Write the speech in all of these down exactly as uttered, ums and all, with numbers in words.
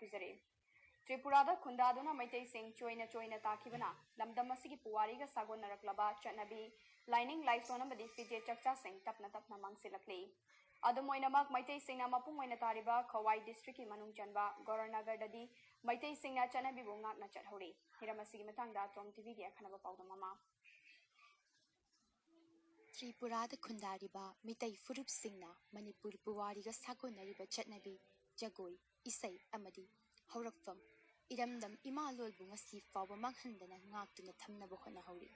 ꯄꯤꯖꯔꯤ꯫ ꯇ꯭ꯔꯤꯄꯨꯔꯥꯗ ꯈꯨꯟꯗꯥꯗꯨꯅ ꯃꯩꯇꯩꯁꯤꯡ ꯆꯣꯏꯅ ꯆꯣꯏꯅ ꯇꯥꯈꯤꯕꯅ ꯂꯝꯗꯝ ꯑꯁꯤꯒꯤ ꯄꯨꯋꯥꯔꯤꯒ ꯁꯥꯒꯣꯟꯅꯔꯛꯂꯕ ꯆꯠꯅꯕꯤ, ꯂꯥꯏꯅꯤꯡ ꯂꯥꯏꯁꯣꯟ ꯑꯃꯗꯤ ꯐꯤꯖꯦꯠ ꯆꯛꯆꯥꯁꯤꯡ ꯇꯞꯅ ꯇꯞꯅ ꯃꯥꯡꯁꯤꯜꯂꯛꯂꯤ꯫ ꯑꯗꯨꯝ ꯑꯣꯏꯅꯃꯛ, ꯃꯩꯇꯩꯁꯤꯡꯅ ꯃꯄꯨꯡ ꯑꯣꯏꯅ ꯇꯥꯔꯤꯕ ꯈꯣꯋꯥꯏ ꯗꯤꯁꯇ꯭ꯔꯤꯛꯀꯤ ꯃꯅꯨꯡ ꯆꯟꯕ ꯒꯧꯔꯅꯒꯔꯗꯗꯤ ꯃꯩꯇꯩꯁꯤꯡꯅ ꯆꯠꯅꯕꯤꯕꯨ ꯉꯥꯛꯅ ꯆꯠꯍꯧꯔꯤ꯫ ꯍꯤꯔꯝ ꯑꯁꯤꯒꯤ ꯃꯇꯥꯡꯗ ꯇꯣꯝ ꯇꯤꯚꯤꯒꯤ ꯑꯈꯟꯅꯕ ꯄꯥꯎꯗꯝ ꯑꯃ꯫ ꯇ꯭ꯔꯤꯄꯨꯔꯥꯗ ꯈꯨꯟꯗꯥꯔꯤꯕ ꯃꯤꯇꯩ ꯐꯨꯔꯨꯞꯁꯤꯡꯅ ꯃꯅꯤꯄꯨꯔ ꯄꯨꯋꯥꯔꯤꯒ ꯁꯥꯒꯣꯟꯅꯔꯤꯕ ꯆꯠꯅꯕꯤ, ꯖꯒꯣꯏ, ꯏꯁꯩ ꯑꯃꯗꯤ ꯍꯧꯔꯛꯐꯝ ꯏꯔꯝꯗꯝ ꯏꯃꯥ ꯂꯣꯜꯕꯨ ꯉꯁꯤ ꯐꯥꯎꯕ ꯃꯥꯡꯍꯟꯗꯅ ꯉꯥꯛꯇꯨꯅ ꯊꯝꯅꯕ ꯍꯣꯠꯅꯍꯧꯔꯤ꯫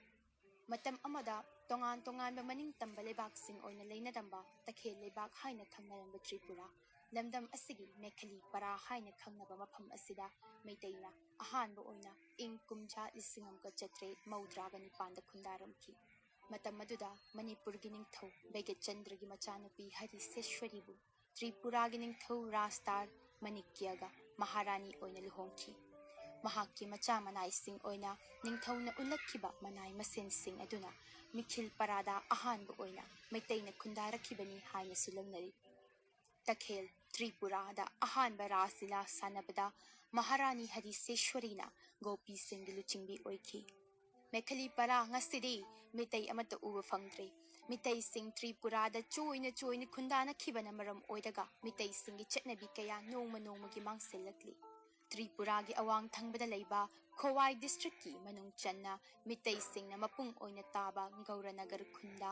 ꯃꯇꯝ ꯑꯃꯗ ꯇꯣꯉꯥꯟ ꯇꯣꯉꯥꯟꯕ ꯃꯅꯤꯡ ꯇꯝꯕ ꯂꯩꯕꯥꯛꯁꯤꯡ ꯑꯣꯏꯅ ꯂꯩꯅꯔꯝꯕ ꯇꯈꯦꯜ ꯂꯩꯕꯥꯛ ꯍꯥꯏꯅ ꯈꯪꯅꯔꯝꯕ ꯇ꯭ꯔꯤꯄꯨꯔꯥ, ꯂꯝꯗꯝ ꯑꯁꯤꯒꯤ ꯃꯦꯈꯂꯤ ꯄꯔꯥ ꯍꯥꯏꯅ ꯈꯪꯅꯕ ꯃꯐꯝ ꯑꯁꯤꯗ ꯃꯩꯇꯩꯅ ꯑꯍꯥꯟꯕ ꯑꯣꯏꯅ ꯏꯪ ꯀꯨꯝꯖꯥ ꯂꯤꯁꯤꯡ ꯑꯃꯒ ꯆꯥꯇ꯭ꯔꯦꯠ ꯃꯧꯗ꯭ꯔꯥꯒ ꯅꯤꯄꯥꯟꯗ ꯈꯨꯟꯗꯥꯔꯝꯈꯤ꯫ ꯃꯇꯝ ꯑꯗꯨꯗ ꯃꯅꯤꯄꯨꯔꯒꯤ ꯅꯤꯡꯊꯧ ꯚꯩꯒꯆꯟꯗ꯭ꯔꯒꯤ ꯃꯆꯥꯅꯨꯄꯤ ꯍꯔꯤꯁꯦꯁ꯭ꯋꯔꯤꯕꯨ ꯇ꯭ꯔꯤꯄꯨꯔꯥꯒꯤ ꯅꯤꯡꯊꯧ ꯔꯥꯖꯇꯥꯔ ꯃꯅꯤꯛꯌꯒ ꯃꯍꯥꯔꯥꯅꯤ ꯑꯣꯏꯅ ꯂꯨꯍꯣꯡꯈꯤ꯫ ꯃꯍꯥꯛꯀꯤ ꯃꯆꯥ ꯃꯅꯥꯏꯁꯤꯡ ꯑꯣꯏꯅ ꯅꯤꯡꯊꯧꯅ ꯎꯠꯂꯛꯈꯤꯕ ꯃꯅꯥꯏ ꯃꯁꯦꯟꯁꯤꯡ ꯑꯗꯨꯅ ꯃꯤꯈꯤꯜ ꯄꯔꯥꯗ ꯑꯍꯥꯟꯕ ꯑꯣꯏꯅ ꯃꯩꯇꯩꯅ ꯈꯨꯟꯗꯥꯔꯛꯈꯤꯕꯅꯤ ꯍꯥꯏꯅꯁꯨ ꯂꯧꯅꯔꯤ꯫ ꯇꯈꯦꯜ, ꯇ꯭ꯔꯤꯄꯨꯔꯥꯗ ꯑꯍꯥꯟꯕ ꯔꯥꯁ ꯂꯤꯂꯥ ꯁꯥꯟꯅꯕꯗ ꯃꯍꯥꯔꯥꯅꯤ ꯍꯔꯤꯁꯦꯁ꯭ꯋꯔꯤꯅ ꯒꯣꯄꯤꯁꯤꯡꯒꯤ ꯂꯨꯆꯤꯡꯕꯤ ꯑꯣꯏꯈꯤ꯫ ꯃꯦꯈꯂꯤ ꯄꯔꯥ ꯉꯁꯤꯗꯤ ꯃꯤꯇꯩ ꯑꯃꯠꯇ ꯎꯕ ꯐꯪꯗ꯭ꯔꯦ꯫ ꯃꯤꯇꯩꯁꯤꯡ ꯇ꯭ꯔꯤꯄꯨꯔꯥꯗ ꯆꯣꯏꯅ ꯆꯣꯏꯅ ꯈꯨꯟꯗꯥꯅꯈꯤꯕꯅ ꯃꯔꯝ ꯑꯣꯏꯔꯒ ꯃꯤꯇꯩꯁꯤꯡꯒꯤ ꯆꯠꯅꯕꯤ ꯀꯌꯥ ꯅꯣꯡꯃ ꯅꯣꯡꯃꯒꯤ ꯃꯥꯡꯁꯤꯜꯂꯛꯂꯤ꯫ ꯇ꯭ꯔꯤꯄꯨꯔꯥꯒꯤ ꯑꯋꯥꯡ ꯊꯪꯕꯗ ꯂꯩꯕ ꯈꯣꯋꯥꯏ ꯗꯤꯁꯇ꯭ꯔꯤꯛꯀꯤ ꯃꯅꯨꯡ ꯆꯟꯅ ꯃꯤꯇꯩꯁꯤꯡꯅ ꯃꯄꯨꯡ ꯑꯣꯏꯅ ꯇꯥꯕ ꯒꯧꯔꯅꯒꯔ ꯈꯨꯟꯗ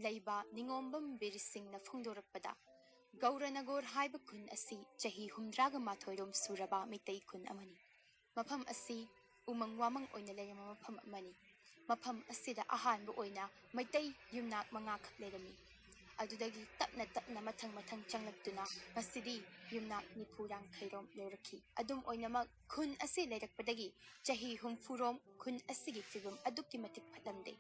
ꯂꯩꯕ ꯅꯤꯉꯣꯝꯕꯝ ꯕꯤꯔ ꯁꯤꯡꯅ ꯐꯣꯡꯗꯣꯔꯛꯄꯗ, ꯒꯧꯔꯅꯒꯣꯔ ꯍꯥꯏꯕ ꯈꯨꯟ ꯑꯁꯤ ꯆꯍꯤ ꯍꯨꯝꯗ꯭ꯔꯥꯒ ꯃꯥꯊꯣꯏꯔꯣꯝ ꯁꯨꯔꯕ ꯃꯤꯇꯩ ꯈꯨꯟ ꯑꯃꯅꯤ꯫ ꯃꯐꯝ ꯑꯁꯤ ꯎꯃꯪ ꯋꯥꯃꯪ ꯑꯣꯏꯅ ꯂꯩꯔꯝꯕ ꯃꯐꯝ ꯑꯃꯅꯤ꯫ ꯃꯐꯝ ꯑꯁꯤꯗ ꯑꯍꯥꯟꯕ ꯑꯣꯏꯅ ꯃꯩꯇꯩ ꯌꯨꯝꯅꯥꯛ ꯃꯉꯥꯈꯛ ꯂꯩꯔꯝꯃꯤ꯫ ꯑꯗꯨꯗꯒꯤ ꯇꯞꯅ ꯇꯞꯅ ꯃꯊꯪ ꯃꯊꯪ ꯆꯪꯂꯛꯇꯨꯅ ꯉꯁꯤꯗꯤ ꯌꯨꯝꯅꯥꯛ ꯅꯤꯐꯨ ꯌꯥꯡꯈꯩꯔꯣꯝ ꯌꯧꯔꯛꯈꯤ꯫ ꯑꯗꯨꯝ ꯑꯣꯏꯅꯃꯛ, ꯈꯨꯟ ꯑꯁꯤ ꯂꯩꯔꯛꯄꯗꯒꯤ ꯆꯍꯤ ꯍꯨꯝꯐꯨꯔꯣꯝ ꯈꯨꯟ ꯑꯁꯤꯒꯤ ꯐꯤꯕꯝ ꯑꯗꯨꯛꯀꯤ ꯃꯇꯤꯛ ꯐꯠꯂꯝꯗꯦ꯫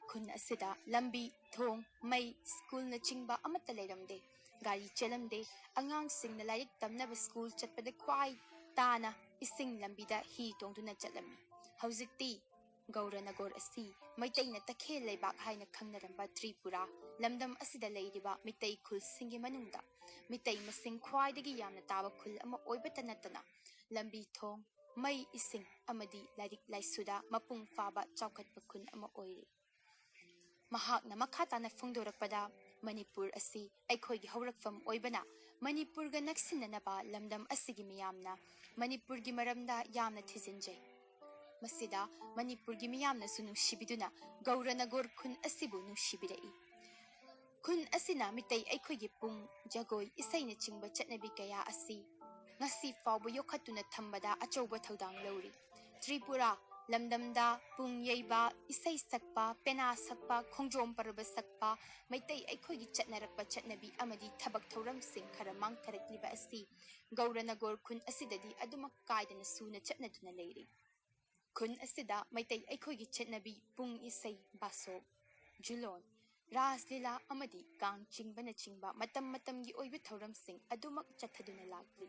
ꯈꯨꯟ ꯑꯁꯤꯗ ꯂꯝꯕꯤ, ꯊꯣꯡ, ꯃꯩ, ꯁ꯭ꯀꯨꯜꯅꯆꯤꯡꯕ ꯑꯃꯠꯇ ꯂꯩꯔꯝꯗꯦ꯫ ꯒꯥꯔꯤ ꯆꯦꯜꯂꯝꯗꯦ꯫ ꯑꯉꯥꯡꯁꯤꯡꯅ ꯂꯥꯏꯔꯤꯛ ꯇꯝꯅꯕ ꯁ꯭ꯀꯨꯜ ꯆꯠꯄꯗ ꯈ꯭ꯋꯥꯏ ꯇꯥꯅ ꯏꯁꯤꯡ ꯂꯝꯕꯤꯗ ꯍꯤ ꯇꯣꯡꯗꯨꯅ ꯆꯠꯂꯝꯃꯤ꯫ ꯍꯧꯖꯤꯛꯇꯤ ꯒꯧꯔꯅꯒꯣꯔ ꯑꯁꯤ ꯃꯩꯇꯩꯅ ꯇꯈꯦꯜ ꯂꯩꯕꯥꯛ ꯍꯥꯏꯅ ꯈꯪꯅꯔꯝꯕ ꯇ꯭ꯔꯤꯄꯨꯔꯥ, ꯂꯝꯗꯝ ꯑꯁꯤꯗ ꯂꯩꯔꯤꯕ ꯃꯤꯇꯩ ꯈꯨꯜꯁꯤꯡꯒꯤ ꯃꯅꯨꯡꯗ ꯃꯤꯇꯩ ꯃꯁꯤꯡ ꯈ꯭ꯋꯥꯏꯗꯒꯤ ꯌꯥꯝꯅ ꯇꯥꯕ ꯈꯨꯜ ꯑꯃ ꯑꯣꯏꯕꯇ ꯅꯠꯇꯅ, ꯂꯝꯕꯤ ꯊꯣꯡ, ꯃꯩ ꯏꯁꯤꯡ ꯑꯃꯗꯤ ꯂꯥꯏꯔꯤꯛ ꯂꯥꯏꯁꯨꯗ ꯃꯄꯨꯡ ꯐꯥꯕ ꯆꯥꯎꯈꯠꯄ ꯈꯨꯟ ꯑꯃ ꯑꯣꯏꯔꯤ꯫ ꯃꯍꯥꯛꯅ ꯃꯈꯥ ꯇꯥꯅ ꯐꯣꯡꯗꯣꯔꯛꯄꯗ, ꯃꯅꯤꯄꯨꯔ ꯑꯁꯤ ꯑꯩꯈꯣꯏꯒꯤ ꯍꯧꯔꯛꯐꯝ ꯑꯣꯏꯕꯅ, ꯃꯅꯤꯄꯨꯔꯒ ꯅꯛꯁꯤꯟꯅꯅꯕ ꯂꯝꯗꯝ ꯑꯁꯤꯒꯤ ꯃꯤꯌꯥꯝꯅ ꯃꯅꯤꯄꯨꯔꯒꯤ ꯃꯔꯝꯗ ꯌꯥꯝꯅ ꯊꯤꯖꯤꯟꯖꯩ꯫ ꯃꯁꯤꯗ ꯃꯅꯤꯄꯨꯔꯒꯤ ꯃꯤꯌꯥꯝꯅꯁꯨ ꯅꯨꯡꯁꯤꯕꯤꯗꯨꯅ ꯒꯧꯔꯅꯒꯣꯔ ꯈꯨꯟ ꯑꯁꯤꯕꯨ ꯅꯨꯡꯁꯤꯕꯤꯔꯛꯏ꯫ ꯈꯨꯟ ꯑꯁꯤꯅ ꯃꯤꯇꯩ ꯑꯩꯈꯣꯏꯒꯤ ꯄꯨꯡ, ꯖꯒꯣꯏ, ꯏꯁꯩꯅꯆꯤꯡꯕ ꯆꯠꯅꯕꯤ ꯀꯌꯥ ꯑꯁꯤ ꯉꯁꯤ ꯐꯥꯎꯕ ꯌꯣꯛꯈꯠꯇꯨꯅ ꯊꯝꯕꯗ ꯑꯆꯧꯕ ꯊꯧꯗꯥꯡ ꯂꯧꯔꯤ꯫ ꯇ꯭ꯔꯤꯄꯨꯔꯥ ꯂꯝꯗꯝꯗ ꯄꯨꯡ ꯌꯩꯕ, ꯏꯁꯩ ꯁꯛꯄ, ꯄꯦꯅꯥ ꯁꯛꯄ, ꯈꯣꯡꯖꯣꯝ ꯄꯔꯕ ꯁꯛꯄ, ꯃꯩꯇꯩ ꯑꯩꯈꯣꯏꯒꯤ ꯆꯠꯅꯔꯛꯄ ꯆꯠꯅꯕꯤ ꯑꯃꯗꯤ ꯊꯕꯛ ꯊꯧꯔꯝꯁꯤꯡ ꯈꯔ ꯃꯥꯡꯊꯔꯛꯂꯤꯕ ꯑꯁꯤ ꯒꯧꯔꯅꯒꯣꯔ ꯈꯨꯟ ꯑꯁꯤꯗꯗꯤ ꯑꯗꯨꯃꯛ ꯀꯥꯏꯗꯅ ꯁꯨꯅ ꯆꯠꯅꯗꯨꯅ ꯂꯩꯔꯤ꯫ ꯈꯨꯟ ꯑꯁꯤꯗ ꯃꯩꯇꯩ ꯑꯩꯈꯣꯏꯒꯤ ꯆꯠꯅꯕꯤ ꯄꯨꯡ ꯏꯁꯩ, ꯕꯥꯁꯣꯛ, ꯖꯨꯂꯣꯟ, ꯔꯥꯁ ꯂꯤꯂꯥ ꯑꯃꯗꯤ ꯀꯥꯡ ꯆꯤꯡꯕꯅꯆꯤꯡꯕ ꯃꯇꯝ ꯃꯇꯝꯒꯤ ꯑꯣꯏꯕ ꯊꯧꯔꯝꯁꯤꯡ ꯑꯗꯨꯃꯛ ꯆꯠꯊꯗꯨꯅ ꯂꯥꯛꯂꯤ꯫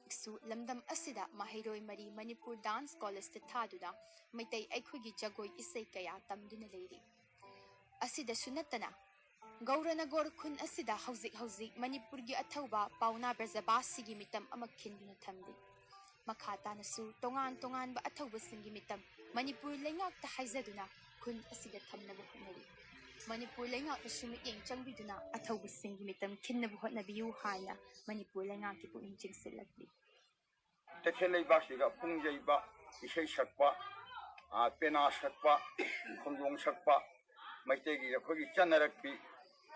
ꯍꯧꯖꯤꯛꯁꯨ ꯂꯝꯗꯝ ꯑꯁꯤꯗ ꯃꯍꯩꯔꯣꯏ ꯃꯔꯤ ꯃꯅꯤꯄꯨꯔ ꯗꯥꯟꯁ ꯀꯣꯂꯦꯖꯇ ꯊꯥꯗꯨꯅ ꯃꯩꯇꯩ ꯑꯩꯈꯣꯏꯒꯤ ꯖꯒꯣꯏ ꯏꯁꯩ ꯀꯌꯥ ꯇꯝꯗꯨꯅ ꯂꯩꯔꯤ꯫ ꯑꯁꯤꯗꯁꯨ ꯅꯠꯇꯅ, ꯒꯧꯔꯅꯒꯣꯔ ꯈꯨꯟ ꯑꯁꯤꯗ ꯍꯧꯖꯤꯛ ꯍꯧꯖꯤꯛ ꯃꯅꯤꯄꯨꯔꯒꯤ ꯑꯊꯧꯕ ꯄꯥꯎꯅꯥ ꯕ꯭ꯔꯖꯕꯥꯁꯤꯒꯤ ꯃꯤꯇꯝ ꯑꯃ ꯈꯤꯟꯗꯨꯅ ꯊꯝꯂꯤ꯫ ꯃꯈꯥ ꯇꯥꯅꯁꯨ ꯇꯣꯉꯥꯟ ꯇꯣꯉꯥꯟꯕ ꯑꯊꯧꯕꯁꯤꯡꯒꯤ ꯃꯤꯇꯝ ꯃꯅꯤꯄꯨꯔ ꯂꯩꯉꯥꯛꯇ ꯍꯥꯏꯖꯗꯨꯅ ꯈꯨꯟ ꯑꯁꯤꯗ ꯊꯝꯅꯕ ꯍꯣꯠꯅꯔꯤ꯫ ꯃꯅꯤꯄꯨꯔ ꯂꯩꯉꯥꯛꯅꯁꯨ ꯃꯤꯠꯌꯦꯡ ꯆꯪꯕꯤꯗꯨꯅ ꯑꯊꯧꯕꯁꯤꯡꯒꯤ ꯃꯤꯇꯝ ꯈꯤꯟꯅꯕ ꯍꯣꯠꯅꯕꯤꯌꯨ ꯍꯥꯏꯅ ꯃꯅꯤꯄꯨꯔ ꯂꯩꯉꯥꯛꯀꯤ ꯄꯨꯛꯅꯤꯡ ꯆꯤꯡꯁꯤꯜꯂꯛꯂꯤ꯫ ꯇꯈꯦꯜ ꯂꯩꯕꯥꯛꯁꯤꯗ ꯄꯨꯡ ꯌꯩꯕ, ꯏꯁꯩ ꯁꯛꯄ, ꯄꯦꯅꯥ ꯁꯛꯄ, ꯈꯣꯡꯖꯣꯝ ꯁꯛꯄ, ꯃꯩꯇꯩꯒꯤ ꯑꯩꯈꯣꯏꯒꯤ ꯆꯠꯅꯔꯛꯄꯤ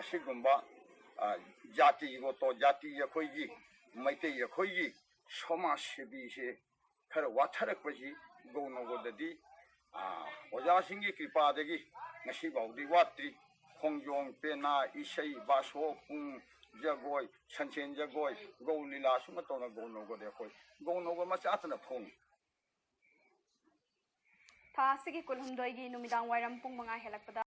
ꯑꯁꯤꯒꯨꯝꯕ ꯖꯥꯇꯤꯒꯤ ꯃꯣꯇꯣ, ꯖꯥꯇꯤꯒꯤ ꯑꯩꯈꯣꯏꯒꯤ ꯃꯩꯇꯩꯒꯤ ꯑꯩꯈꯣꯏꯒꯤ ꯁꯃꯥꯖ ꯁꯦꯕꯤꯁꯦ ꯈꯔ ꯋꯥꯊꯔꯛꯄꯁꯤ ꯒꯧꯅꯧꯒꯗꯗꯤ ꯑꯣꯖꯥꯁꯤꯡꯒꯤ ꯀ꯭ꯔꯤꯄꯥꯗꯒꯤ ꯉꯁꯤꯐꯥꯎꯗꯤ ꯋꯥꯠꯇ꯭ꯔꯤ꯫ ꯈꯣꯡꯖꯣꯝ, ꯄꯦꯅꯥ, ꯏꯁꯩ, ꯕꯥꯁꯣ, ꯄꯨꯡ, ꯖꯒꯣꯏ, ꯁꯟꯁꯦꯟ ꯖꯒꯣꯏ, ꯒꯧ ꯂꯤꯂꯥ ꯁꯨꯝꯕ ꯇꯧꯅ ꯒꯧꯅꯧꯒꯗꯤ ꯑꯩꯈꯣꯏ ꯒꯧꯅꯧꯒ ꯃꯆꯥꯇꯅ ꯐꯣꯡꯉꯤ꯫ ꯊꯥ ꯑꯁꯤꯒꯤ ꯀꯨꯟꯍꯨꯝꯗꯣꯏꯒꯤ ꯅꯨꯃꯤꯗꯥꯡ ꯋꯥꯏꯔꯝ ꯄꯨꯡ ꯃꯉꯥ ꯍꯦꯜꯂꯛꯄꯗ